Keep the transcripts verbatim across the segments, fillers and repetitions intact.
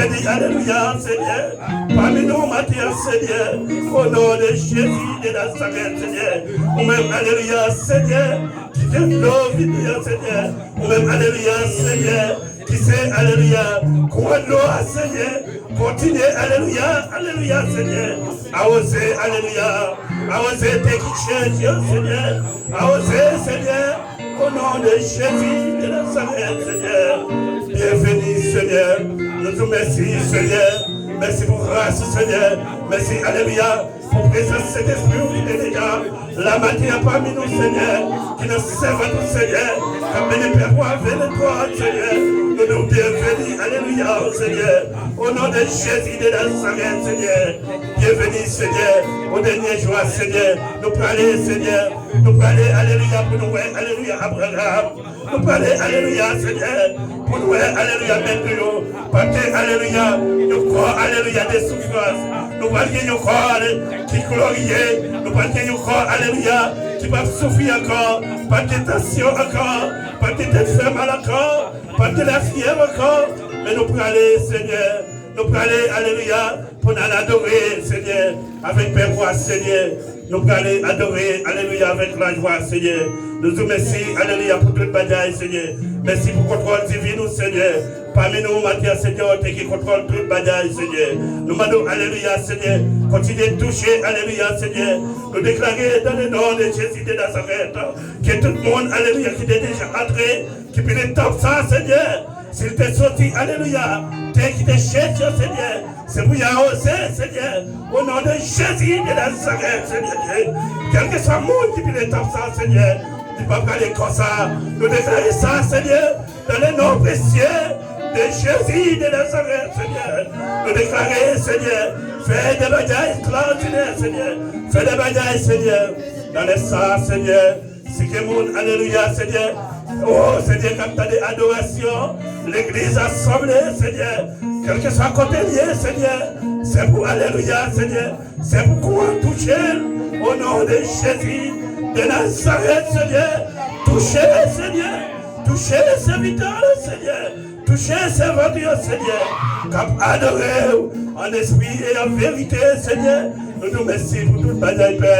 Vini, alelouya, Senyè, pami nou maten an, Senyè, o non de Jezi de Nazarèt, Senyè. Ou menm, alelouya, Senyè, ki te dlo vi nou an, Senyè. Ou menm, alelouya, Senyè, ki se, alelouya, kouran dlo a, Senyè. Kontinye, alelouya, alelouya, Senyè. Awoze, alelouya. Awoze te ki chèch yo, Senyè. Awoze, Senyè. O non de Jezi de Nazarèt, Senyè. Byenveni, Senyè. Nou di w mèsi, Senyè. Mèsi pou gras ou, Senyè. Mèsi, alelouya, pou prezans Sentespri ou ki te deja la maten an pami nou, Senyè. Ki nan sèvant ou, Senyè. K ap beni pèp ou avèk letwal, Senyè. Nou di w byenveni, alelouya, o Senyè. O non de Jezi de Nazarèt, Senyè. Byenveni, Senyè, o dènye jou a, Senyè. Nou prale, Senyè. Nou prale, alelouya, pou nou wè, alelouya, Abraram. Nou prale, alelouya, Senyè, pou nou wè, alelouya, mèt nou yo. Paske, alelouya, yon kò, alelouya, de soufrans. Nou pral gen yon kò, ale, ki gloriye. Nou pral gen yon kò, alelouya, ki p ap soufri ankò. Paske tansyon ankò. Paske tèt fè mal ankò. Paske lafyèv ankò. Men nou prale, Senyè. Nou prale, alelouya, pou n al adore, Senyè, avèk pèp ou a, Senyè. Nou prale adore, alelouya, avèk lajwa, Senyè. Nou di w mèsi, alelouya, pou tout bagay, Senyè. Mèsi pou kontwòl divin ou, Senyè. Pami nou, maten an, Senyè, ou te gen kontwòl tout bagay, Senyè. Nou mande w, alelouya, Senyè, kontinye touche, alelouya, Senyè. Nou deklare, dans le nom de Jésus de Nazareth, ke tout moun, alelouya, ki te deja antre, ki pile tanp sa, Senyè. Si l te soti, alelouya, te kite chèch yo, Senyè, se pou y a oze, Senyè, o non de Jezi de Nazarèt, Senyè Dye. Kèlkeswa moun ki pile tanp sa, Senyè, li p ap gade kò sa. Nou deklare sa, Senyè, dans le nom précieux de Jésus de Nazareth, Senyè. Nou deklare, Senyè, fè de bagay ekstraòdinè, Senyè. Fè de bagay, Senyè, nan lè sa, Senyè. Si gen moun, alelouya, Senyè. O, Senyè, k ap tande adorasyon legliz asanble, Senyè. Kèlkeswa kote l ye, Senyè. Se pou, alelouya, Senyè. Se pou kou an touche l. O non de Jezi de Nazarèt, Senyè. Touche, Senyè. Touche sèvitè w, Senyè. Touche sèvant ou yo, Senyè, k ap adore w an espri e an verite, Senyè. Nou di w mèsi pou tout bagay, Pè.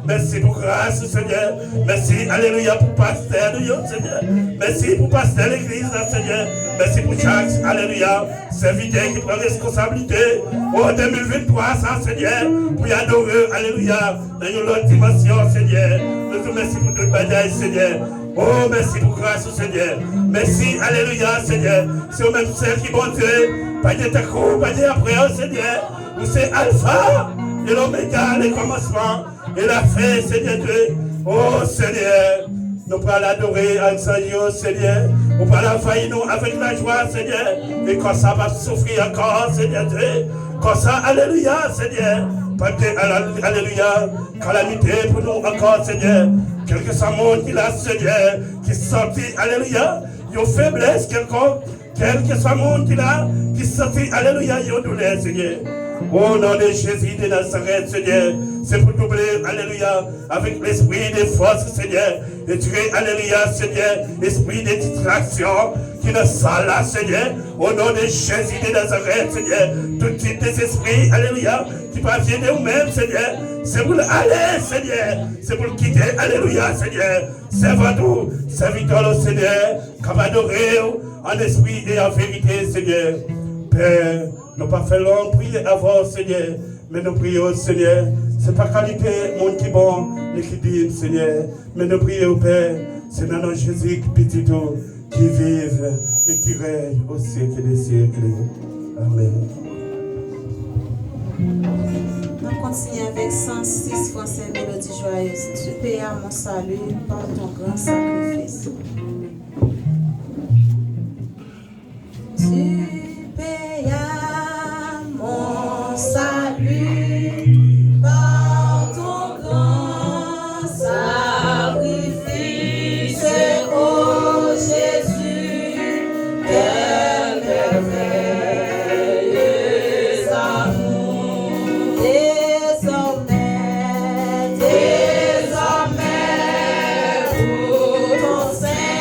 Mèsi pou gras ou, Senyè. Mèsi, alelouya, pou pastè nou yo, Senyè. Mèsi pou pastè legliz la, Senyè. Mèsi pou chak, alelouya, sèvitè ki pran reskonsablite o de mil venntwa sa, Senyè, pou y adore w, alelouya, nan yon lòt dimansyon, Senyè. Nou di w mèsi pou tout bagay, Senyè. O, mèsi pou gras ou, Senyè. Mèsi, alelouya, Senyè. Se ou menm sèl ki Bondye. Pa gen tankou w, pa gen apre w, Senyè. Ou se Alfa e Lomega, le kòmansman e lafen, Senyè Dye. O, Senyè, nou pral adore ak zanj yo, Senyè. Ou pral anvayi nou avèk lajwa, Senyè. E kò sa p ap soufri ankò, Senyè Dye. Kò sa, alelouya, Senyè. Paske, ale-, alelouya, kalamite pou nou ankò, Senyè. Kèlkeswa moun ki la, Senyè, ki santi, alelouya, yon feblès kèlkonk, kèlkeswa moun ki la, ki santi, alelouya, yon doulè, Senyè. O non de Jezi de Nazarèt, Senyè, se pou double, alelouya, avèk lespri de fòs, Senyè. Retire, alelouya, Senyè, espri de distraksyon ki nan sal la, Senyè. O non de Jezi de Nazarèt, Senyè, tout tip de zespri, alelouya, ki pa vyen de ou menm, Senyè, se pou l ale, Senyè, se pou l kite, alelouya, Senyè. Sèvant ou, sèvitè w, Senyè, k ap adore w an espri e an verite, Senyè. Pè, nou p ap fè long priye avè w, Senyè, men nou priye w, Senyè. Se pa kalite moun ki bon, men ki diy, Senyè. Men nou priye w, Pè, se nan non Jezi ki pitit ou, ki viv e ki rèy o syèk de syèk. Amèn. N ap kontinye avèk san sis fransè, Mélodie Joyeuse. Tu payas mon salut par ton grand sacrifice. Tu payas mon salut par ton grand sacrifice, ô Jésus, quel merveilleux amour. Désormais, désormais, pour ton saint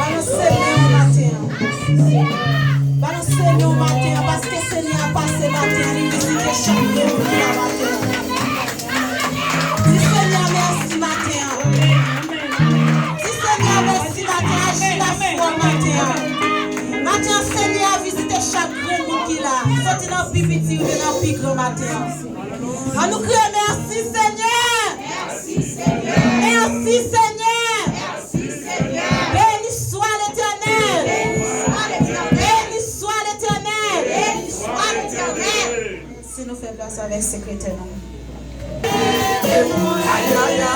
Balanse men w maten an. Balanse men w maten an, paske Senyè a pase maten an, li vizite chak moun ki la maten an. Di Senyè mèsi maten an. Di Senyè mèsi maten an, aji lafwa maten an. Maten an, Senyè a vizite chak grenn moun ki la, soti nan pi piti rive nan pi gran maten an. Ann nou kriye, mèsi Senyè! Mèsi Senyè! Béni soit l'Éternel! Béni soit l'Éternel! Si nou fè plas avèk sekretè nou. Ay, ay, ay.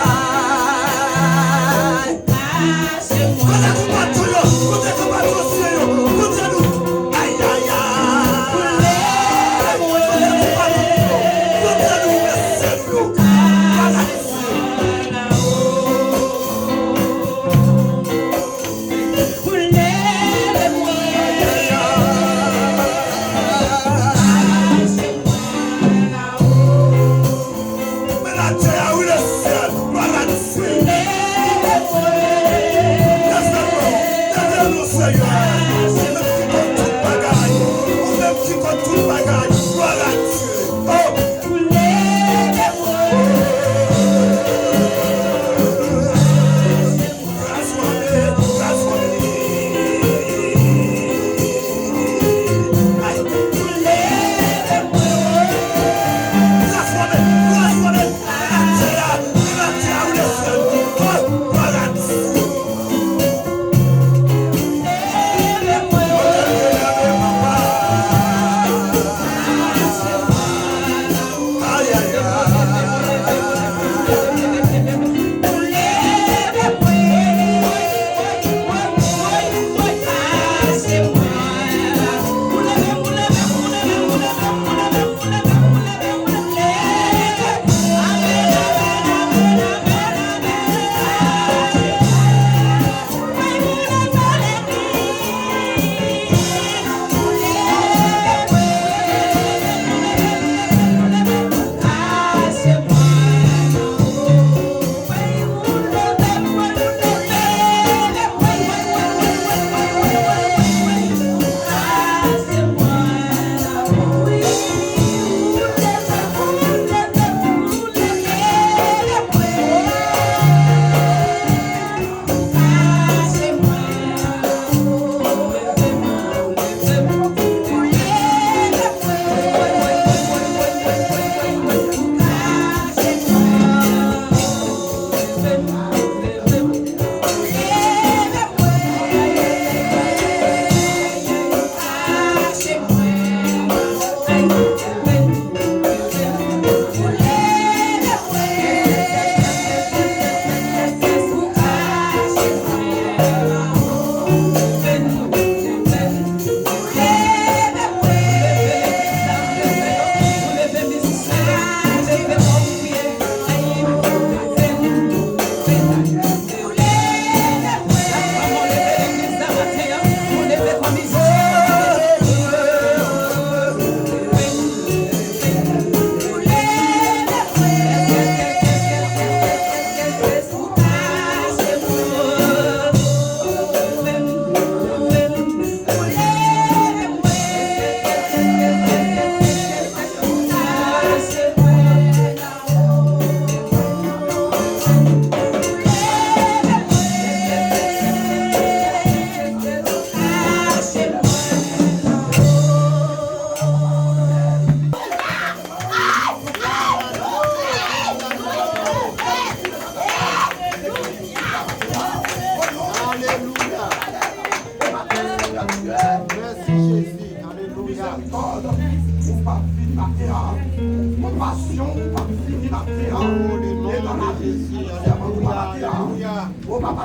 Kote konbato yo? Kote konbato yo? Kote nou? Ay, ay, ay. Kote konbato yo? Kote nou, mesye yo? Men latè a, wi, lesyèl, glwa a Dye. Leve nou, leve nou, Senyè. Ou menm ki konn tout bagay, ou menm ki konn tout bagay, glwa a Dye. Oh!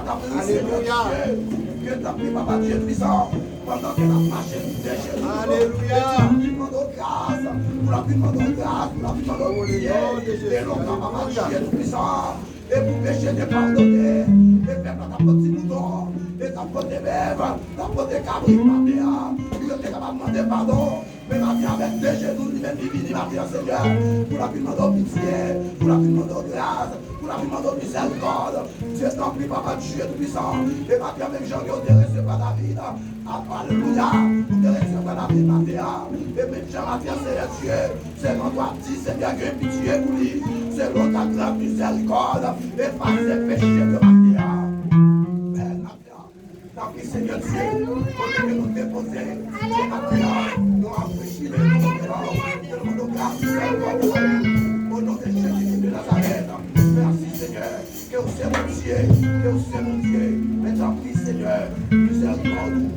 Alelouya. Gen tanpri, Papa Dye Toupisan, pandan ke n ap mache, nou te jene. Alelouya. Pou l ap vin mande w gras, pou l ap vin mande w gras, pou l ap vin mande w priye. E lontan, Papa Dye Toupisan, e pou peche te padone, e pèp la t ap pote ti mouton, e t ap pote bèf, t ap pote kabrit maten an, pou yo te kapab mande padon. Men maten an, avèk de jenou, li menm li vini maten an, Senyè, pou l ap vin mande w pitye, pou l ap vin mande w gras, pou l ap vin mande w mizèrikòd. Dye, tanpri, Papa Dye Toupisan, e maten an, menm jan ke w te resevwa David, alelouya, ou te resevwa David maten an, e menm jan maten an, Senyè Dye, sèvant ou ap di, Senyè, gen pitye pou li, selon ta gran mizèrikòd, efase peche de maten an. Pè, maten an, tanpri, Senyè Dye, kote ke nou depoze, se maten an, nou ap rechire nou devan w, ke nou mande w gras, mizèrikòd, o non de Jezi Kris de Nazarèt. Mèsi, Senyè, ke w se Bondye, ke w se Bondye, men tanpri, Senyè, mizèrikòd ou,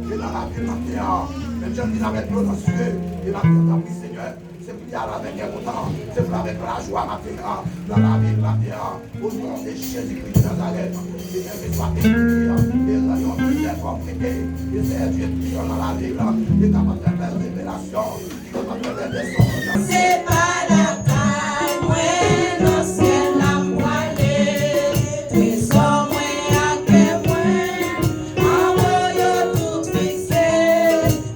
ke nan lavi maten an, menm jan l vin avèk dlo nan zye, e maten an, tanpri, Senyè, se pou l ale avèk kè kontan, se pou l avèk lajwa maten an, nan lavi l maten an, o non de Jezi Kris de Nazarèt, Senyè, ke swa espri an, e rann yon mizè kò prete, e Senyè Dye, pwisan nan lavi l, e kapab fè bèl revelasyon, li kapab fè bèl desizyon. Se pa lakay mwen, nan syèl la m prale, trezò mwen ak kè mwen, anwo yo tout fikse.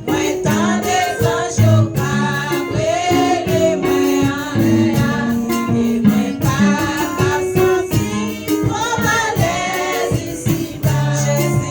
Mwen tande zanj yo k ap rele mwen anlè a, e mwen pa ka santi twòp alèz isiba. Jezi